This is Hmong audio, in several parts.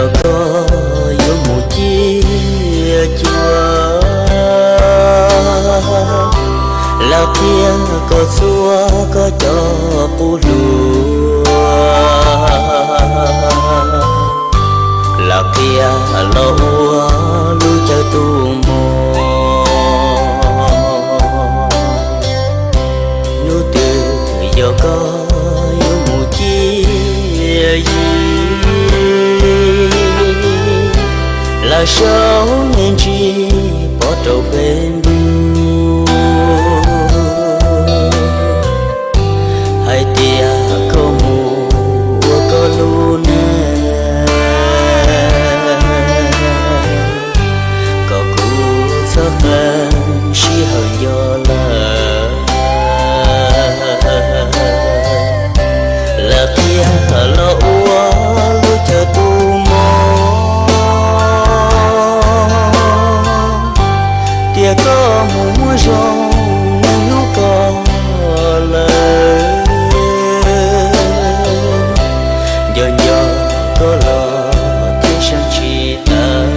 Yog koj yuav mus ciaj cuag, lam qhia kom txhua koj cov qub hluas, lam qhia los ua lub chaw tu mog. Hnub twg yog koj yuav mus ciaj yig, lam sau me ntsis pov rau Facebook, hais tias koj mus ua koj lub neej, kom kuv txhob qee sij hawm nco lawm. Lam qhia los ua lub chaw tu mog, tias koj mus muaj zoo neeg hlub koj lawm. Nco nco koj los thiab seev tsis tawm,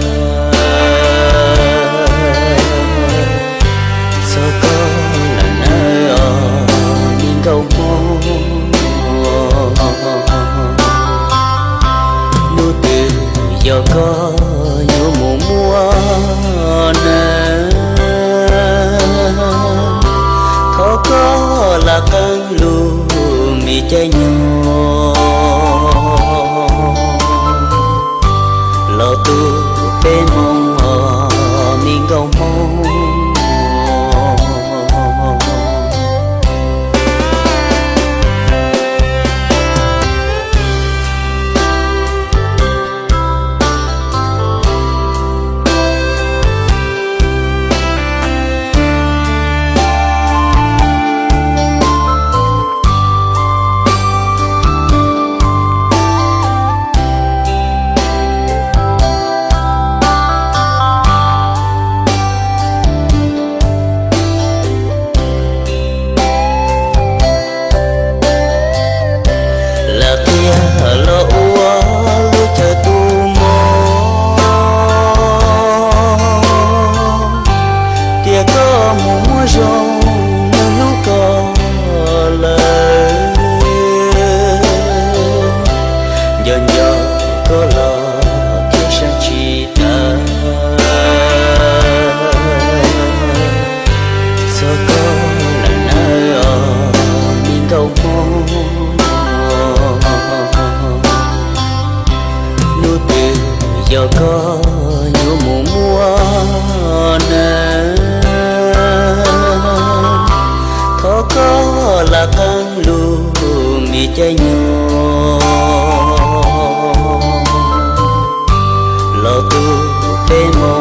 txog koj lawm nawb os me nkauj Hmoob. Hnub twg yog koj yuav mus muaj neeg, thov koj lam qee lub me caij nyoog los tu peb moo os me nkauj Hmoob. Lam qhia los ua lub chaw tu mog, tias koj mus muaj zoo neeg hlub koj lawm. Nco nco koj los thiab seev tsis tawm, txog koj lawm nawb os me nkauj Hmoob. Hnub twg yog koj yuav mus muaj neeg, thov koj lam qee lub me caij nyoog los tu peb moo